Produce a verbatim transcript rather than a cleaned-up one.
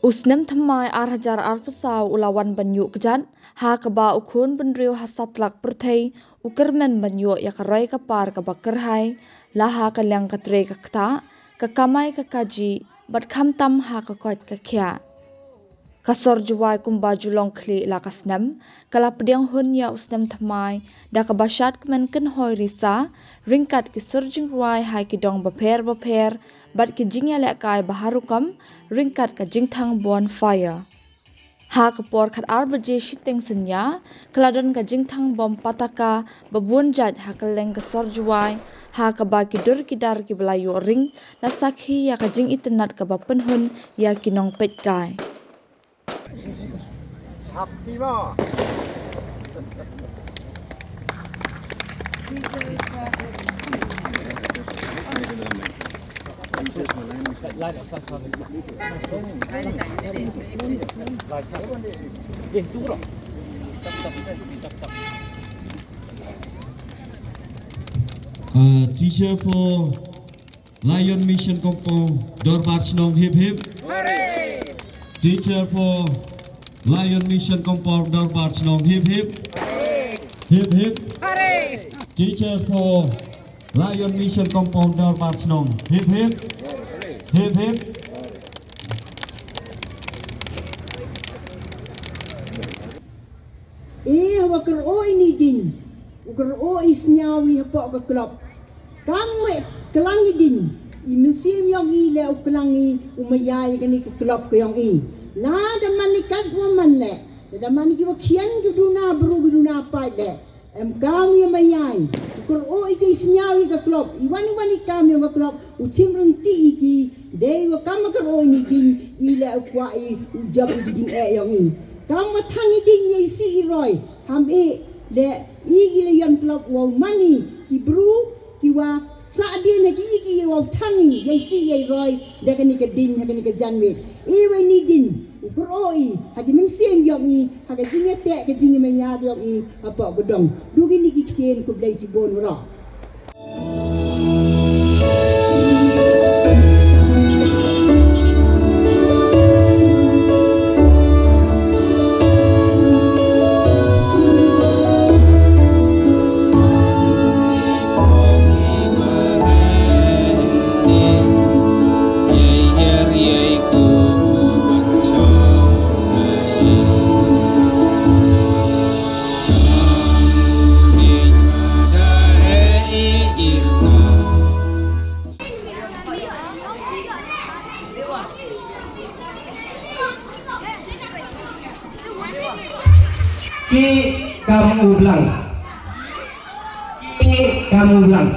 U snem thymmai ar hajar arphew saw u la wan ban ïuh kjat, ha kaba u khun bynriew ha satlak pyrthei u kyrmen ban ïoh ïa ka roi ka par kaba kyrhai, la ha ka liang ka trei ka ktah, ka kamai ka kajih, bad khamtam ha ka koit ka khiah. Ka sor Jowai kumba ju long khlieh la ka snem, ka la pdiang hun ïa u snem thymmai, da kaba shad kmen kynhoi risa, ryngkat ki sur jingrwai ha ki dong bapher bapher, bad ki jingïalehkai ba har rukom, ryngkat ka jingthang bonfire. Ha ka por khatar baje shiteng synñia, ka la don ka jingthang bom pataka, ba bun jait ha kylleng ka sor Jowai, ha kaba ki dur ki dar kiba la ïoh ring, la sakhi ïa ka jingitynnad kaba pynhun ïa ki nongpeitkai. Uh, teacher for Lion Mission Compound Dorbar Shnong, hip hip. Teacher for Lion Mission Compound Dorbar Shnong, hip hip. Hip hip. Teacher for Lion Mission Compound Dorbar Shnong, hip hip. Hip hip. Eh, hawa kyroi ini din. U kyroi snyawi hapoh ka club. Kam wei klang i din. I mynsiem yong i le u klang i u maya ïa kane ka club ka yong i. La da man i kat wa man le. Da man i ki wa khian ki duna bru ki duna pat le. Em kam ïa maya i. U kyroi i te snyawi ka club. I wan i wan i kam yong ka club. U chim rynti i ki. Dei wa kam kyroi ini din. I le u kwa i u jop i ki jing e yong i. Kam wa thang i din ïa i si i roi. Ham i le i ki le yong club wa man i. Ki bru ki wa Sa dien ha ki i ki i wa u thang i, ïa i si ïa i roi, da kane ka ding, ha kane ka janmiet. I wa ini din, u kyroi, ha ki mynsiem yong i, ha ka jingïateh, ka jingïamaya yong i, hapoh ka dong. Du kine ki ktien khublei shibun baroh. Ki kam u blang. Ki kam u blang.